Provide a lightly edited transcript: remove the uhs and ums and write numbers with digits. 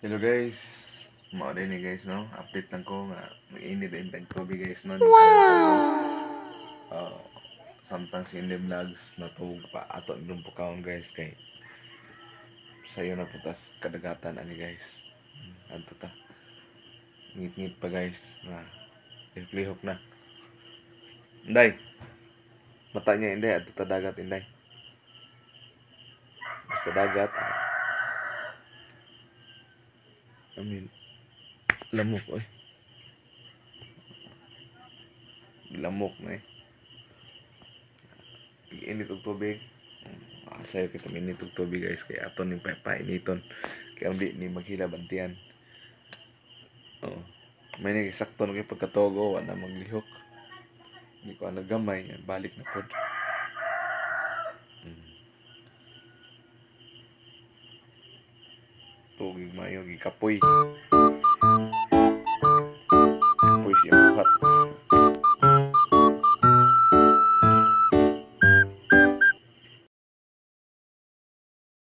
Hello guys, mao din ni guys, no. Update lang ko nga mainit din tag tubig, guys, no. Wow. Samtang si Indy Vlogs natug pa ato nung pukawon, guys, kay sayo na putas kadagatan ani, guys. Adto ta. Ngit-ngit pa, guys, na lihok na. Inday. Mata niya, Inday, adto ta dagat, Inday. Basta dagat. I mean, lamok oy. Lamok na eh. Init og tubig. Sayo kita minit og tubig, guys, kay ato ning painiton. Kaya hindi ni maghila bantian. Oo. May ni sakto na kay pagkatogo, wala maglihok. Hindi ko ano gamay, balik na pod. Tugig mayo gikapoy.